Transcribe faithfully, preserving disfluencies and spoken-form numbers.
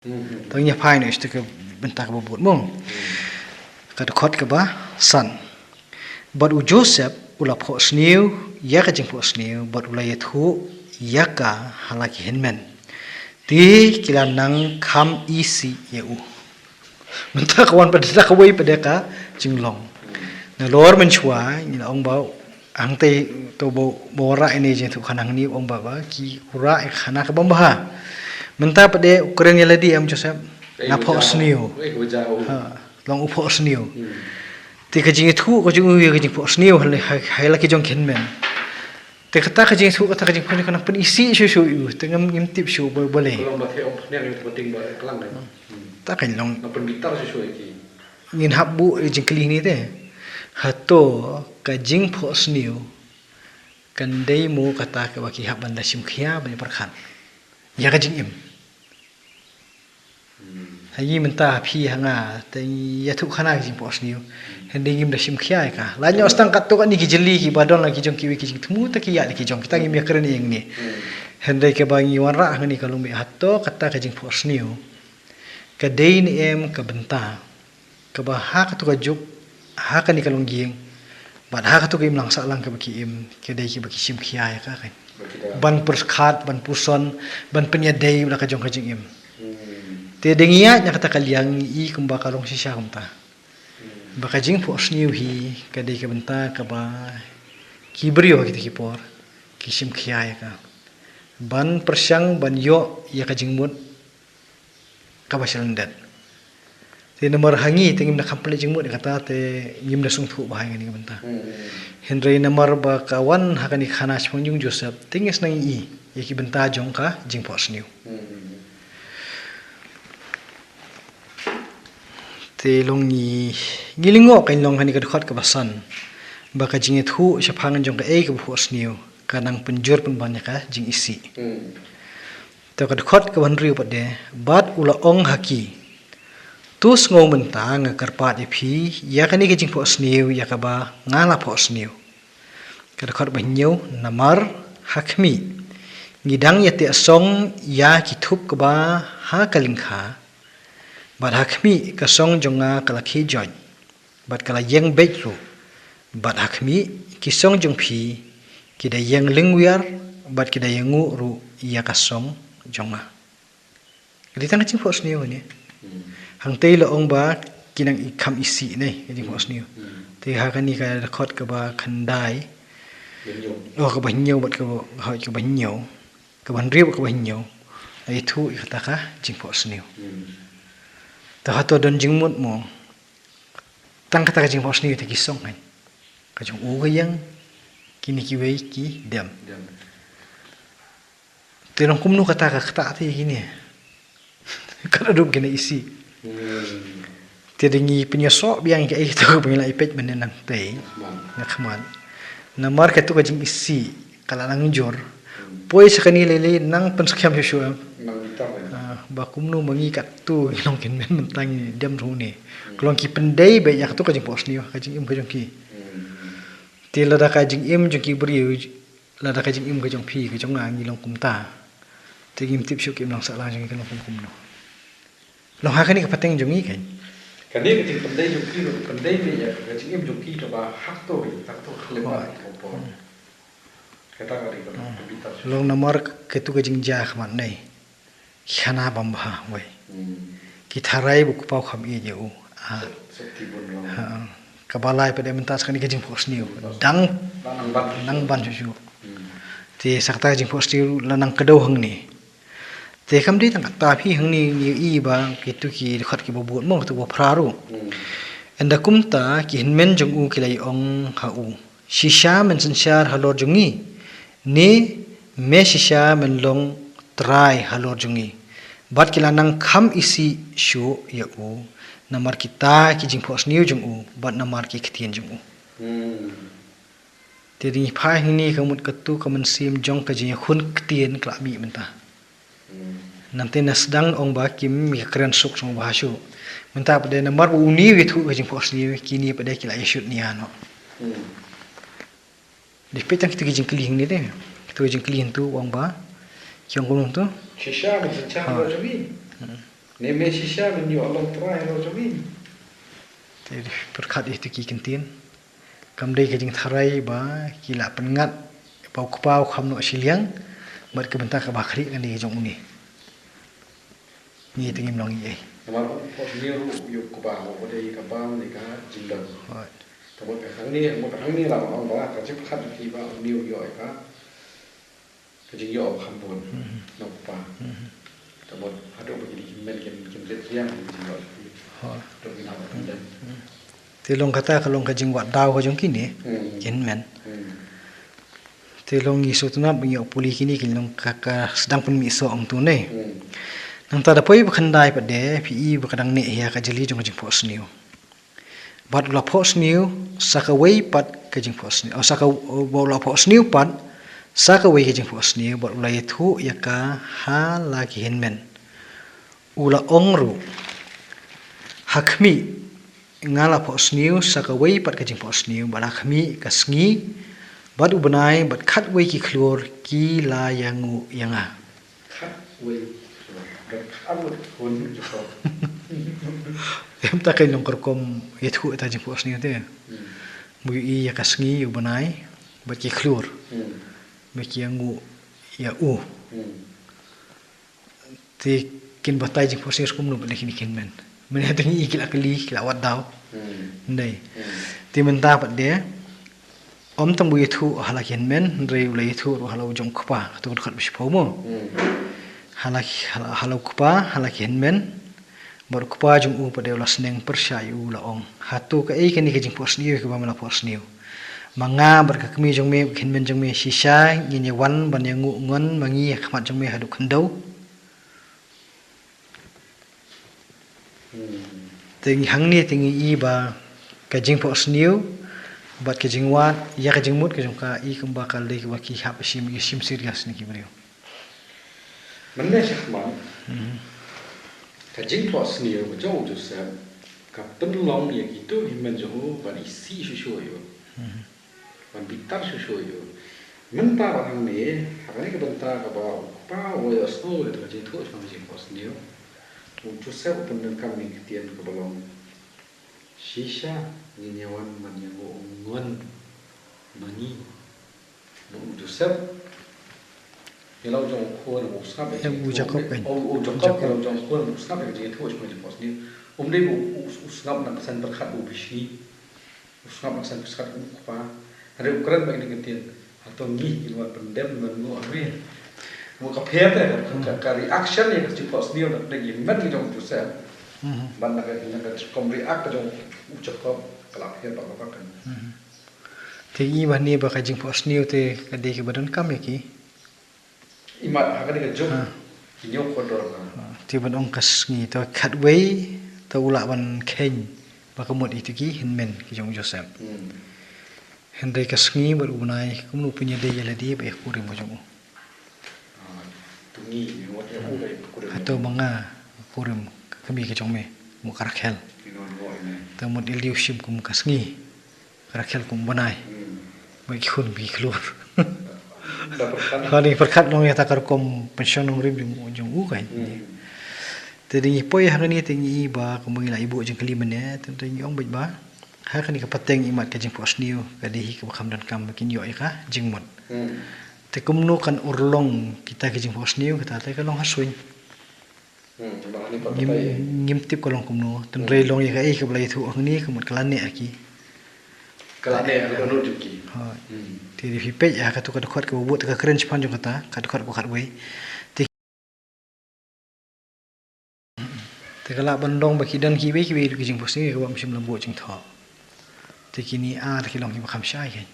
Tang ïa phai noh ïa ka bynta kaba bud mo. Ka dkhot kaba san. Bad u Joseph u la phohsniew ïa ka jingphohsniew bad u la ïathuh ïa ka ha la ki hynmen. Te ki la nang kham isih ïa u. Mynta ka wan pat da kawei pat da ka jinglong. Nalor mynshuwa ngi la ong ba hangtei to ba, ba wanrah ïa kane ka jingïathuhkhana hangne ong ba, ba ki wanrah ïa ka khana kaba bha. Mynta pat da u kren ïa lade em Joseph. Nga phohsniew. Ha, long u phohsniew. Te ka jingïathuh ka jong u ïa ka jingphohsniew ha la ki jong ki hynmen. Te kata ka jingïathuh kata ka jingphohsniew ka nang pynisih shuh shuh ïa u. Te ngam, ngim tip shuh ba, balei. Ka long ba ki ong pynïang ïa u ba ding ba klang kan. Te ka long. Nang pynbitar shuh shuh ïa ki. Ngin hap buh ïa ka jingkylli hangne te. Hato ka jingphohsniew kan dei mo kata kaba ki hap ban da shim khia ban ïa pyrkhat ïa ka jingim. Ha ngi mynta phi ha nga te ngi ïathuhkhana ka jingphohsniew. Hynrei ngim da shim khia ïa ka. Lait noh tang katto katne ki jylli kiba don la ki jong kiwei ki jingthmu te ki ïa la ki jong kita ngim ïakren ïa ngi. Hynrei kaba ngi wanrah hangne ka long ba hato kata ka jingphohsniew ka dei ne em ka bynta kaba ha katu ka juk, ha kane ka longïing bad ha katu ka imlang sahlang kaba ki im, ka dei kiba ki shim khia ïa ka kan. Ban pyrkhat, ban puson, ban pynïadei bad la ka jong ka jingim. Te dang ïaid na kata ka liang ngi i kumba ka long shisha kumta. Ba ka jingphohsniew hi ka dei ka bynta kaba ki briew ha kita ki por ki shim khia ïa ka. Ban pyrshang ban ïoh ïa ka jingmut kaba shalyndet. Te namar ha ngi te ngim da kham pynleit jingmut ïa kata te ngim da sngewthuh bha ïa kane ka bynta. Hynrei namar ba ka wan ha kane ka khana shaphang jong Joseph te ngi sngewthuh ïa ki bynta jong ka jingphohsniew. Te long ngi, ngi lyngngoh kan long kane ka dkhot kaba san ba ka jingïathuh shaphang jong kaei kaba phohsniew ka nang pynjur pynban ïa ka jingisih. Te ka dkhot kaba hynriew pat de, bad u la ong ha ki, to sngew mynta nga kyrpad ïa phi ïa kane ka jingphohsniew ïa kaba nga la phohsniew. Ka dkhot ba hynñiew, namar ha khmih ngi dang ïateh song ïa ki thup kaba ha ka lyngkha. Bad ha khmih ka song jong nga ka la khie joit bad ka la ïeng beit ruh. Bad ha khmih ki song jong phi ki da ïeng lyngwiar bad ki da ïangnguh ruh ïa ka song jong nga. Ka dei tang ka jingphohsniew ne. Hangtei la ong ba ki nang i kham isih ne ka jingphohsniew. Te ha kane ka dkhot kaba khyndai. Oh, kaba hynñiew bad kaba, hooid, kaba hynñiew. Kaba hynriew bad kaba hynñiew. Ai tu i kata ka jingphohsniew. Te hato don jingmut mo. Tang kata ka jingphohsniew te ki song kan. Ka jong u ka ïeng, kine kiwei ki dem. Te long kumno kata ka kata te kine. Ka da dup kine isih. Te da ngi pynïasoh biang kaei to ba ngi la ïa peit mynne nangtei. Nga khmat. Namar katu ka jingisih ka la nang jur. Poi sa kane lei lei nang pynskhem shuh shuh em. Ba kumno ma ngi katu ngi long kin men mynta ngi dem ruh ne. Ka long ki pyndei beit ïa katu ka jingphohsniew ka jingim ka jong ki. Te lada ka jingim jong ki briew, lada ka jingim ka jong phi ka jong nga ngi long kumta. Te ngim tip shuh ka imlang sahlang jong ngi ka long kum kumno. Long ha kane ka pateng jong ngi kan. Kane ka jingpyndei jong ki ruh, pyndei beit ïa ka jingim jong ki kaba ha katu ri, ha katu khyllipmat ka por. Kata ka dei ka bitar. Long namar katu ka jingjia khmat ne. Khana bam bha wei. Ki tharai ba u kpa u kham ïeit ïa u. Kaba lai pat de mynta sa kane ka jingphohsniew dang nang ban shuh shuh. Te sa kata ka jingphohsniew la nang kdew hangne. Te kam dei tang kata phi hangne ngi i ba kitu ki dkhot kiba bud mo kitu ba phra ruh. Ynda kumta ki hynmen jong u ki la ong ha u. Shisha men synshar halor jong ngi, ne me shisha men long trai halor jong ngi. Bad ki la nang kham isih shuh ïa u, namar kita ki jingphohsniew jong u, bad namar ki ktien jong u. Te dang ngi phai hangne ka mut katu ka mynsiem jong ka jingïakhun ktien ka la mih mynta. Nangta na sdang ong ba kim ïakren suk suk bha shuh. Mynta pat de namar ba une u ïathuh ka jingphohsniew kine pat de ki la ïashut nia noh. Dei peit tang kitu ki jingkylli hangne de. Kitu ki jingkylli hangtu ong ba ki ong kumno tu. Shisha mynta shisha. Ha. Ne me shisha men ïoh long trai halor jong ngi. Te pyrkhat ïa kito ki kyntien. Kam dei ka jingtharai ba ki la pynngat ba u kpa u kham noh shiliang bad ka bynta kaba khlieh kane ka jong une. Ngi te ngim long ei ei. Namar u pos ne ruh ïa u kpa u dei ka bam ne ka jingdon. Hooid. Te mut ka hangne, mut hangne la ong ba ka jingpyrkhat ki ba u ne u ïoh ïa ka. Ka jingïoh ba kham bun. Mhm. Na u kpa. Mhm. Te mut haduh ba kine ki hynmen kin, kin rit riang ka jingïoh ki. Hooid. Haduh kine ba pyndem. Mhm. Te long kata ka long ka jingwad daw ka jong kine. Hmm. Ki hynmen. Hmm. Te long ngi sngewtynnat ba ngi ïoh pule kine kin long ka, ka sdang pynmih soh hangto ne. Hmm. Nangta da poi ba khyndai pat de phi i ba ka dang neh ïa ka jali jong ka jingphohsniew. Bad u la phohsniew sa kawei pat ka jingphohsniew. Oh, sa ka, bad u la phohsniew pat sa kawei ka jingphohsniew bad u la ïathuh ïa ka ha la ki hynmen. U la ong ruh, ha khmih, nga la phohsniew sa kawei pat ka jingphohsniew bad ha khmih ka sngi bad u bnai bad khatwei ki khlur ki la ïanguh ïa nga. Khatwei ki khlur. Don khatwei ki khlur. Em, ta ka long ka rukom ïathuh ïa ka jingphohsniew te. Hmm. Ba u ïohi ïa ka sngi, u bnai bad ki khlur. Hmm. Ba ki ïanguh ïa u. Hmm. Te kin batai jingphohsniew kumno pat de kine ki hynmen. Mynne te ngi i ki la kylli, ki la wad daw. Hmm. Hynrei. Hmm. Te mynta pat de, ym tang ba u ïathuh ha la ki hynmen, hynrei u la ïathuh ruh ha la u jong u kpa, hato ka dkhot ba shiphew mo. Hmm. Ha la, ha la, ha la u kpa, ha la ki hynmen, bad u kpa jong u pat de u la sneng pyrshah ïa u, la ong, hato kaei kane ka jingphohsniew kaba me la phohsniew? Ma nga bad ka kmie jong me, ka hynmen jong me shisha ngin ïa wan ban ïanguh ngon ma ngi ha khmat jong me haduh khyndew. Hmm. Te ngi hangne te ngi i ba ka jingphohsniew bad ka jingwad ïa ka jingmut ka jong ka i kumba ka dei kaba ki hap shim, ki shim serious ne ki briew. Mynne shakhmat, hmm, ka jingphohsniew ka jong u Joseph ka pynlong ïa kito ki hynmen jong u ban isih shuh shuh ïa u. Hmm. Ban bitar shuh shuh ïa u. Mynta ba hangne, ha kane ka bynta kaba u kpa u ïohsngew ïa ka jingthoh jong ka jingphohsniew, u Joseph u pyndonkam ïa ka ktien kaba long, shisha ngin ïa wan ban ïanguh ngon ma ngi. Bad u Joseph, ïa la u jong u khun u sngap ïa ka jingthoh. Em, u Jakob kan. U, u Jakob, ïa la u jong u khun u sngap ïa ka jingthoh jong ka jingphohsniew. Um dei u, u, u sngap na ka seng pyrkhat u bishni. U sngap na ka seng pyrkhat u kpa. Hynrei u kren bad kine ki ktien, hato ngi kin wan pyndem, wan nguh ha me? Mo, ka pher te, ka, ka, ka reaction ïa ka jingphohsniew na ka dei hynmen ka jong u Joseph. Mhm. Bad na ka, na ka rukom react ka jong u Jakob ka la pher bha bha kan. Mhm. Te ngi i ba hangne ba ka jingphohsniew te ka dei kaba donkam ïa ki. Imat ha kane ka juk, ha, ki ñiew kordor ka. Ha, te ban ong ka sngi, te khatwei te u lah ban kheiñ ba ka mut ito ki hynmen ki jong u Joseph. Hmm. Hynrei ka sngi bad u bnai kumno pynïadei ïa lade bad ïa ka kurim ka jong u. Ah, to ngi, ngi wat ïa u, hmm, ïa ka kurim. Hato ma nga kurim ka kmie ka jong me, mo ka Rakhel. Ngi wan mo ine. Te mut ïa lade u shim kum ka sngi. Ka Rakhel kum bnai. Hmm. Bad ki khun ki khlur. Da pyrkhat. Ha, ngi pyrkhat long ïa kata ka rukom pynshong nongrim jong, jong u kan. Hmm. Te dei ngi poi ha kane te ngi i ba kumba ngi la i buh jingkylli mynne, te dei ngi ong beit ba ha kane ka pateng imat ka jingphohsniew ka dei hi kaba kham donkam ba kin ïoh ïa ka jingmut. Hmm. Te kumno kan urlong kita ki jingphohsniew, kata te ka long ha suiñ. Hmm, ngim, ngim tip ka long kumno. Tynrai, hmm, long ïa kaei kaba la ïathuh hangne ka mut ka la neh ha ki. Ka la neh ha ka dohnud jong ki. Ha. Hmm. Te dei phi peit ïa kato ka dkhot kaba bud, te ka kren shaphang jong kata ka dkhot ba khatwei. Te, te ka lah ban long ba ki don kiwei kiwei ruh ki jingphohsniew kaba ym shym la buh jingthoh. Te kine ar ki long kiba kham shai kein.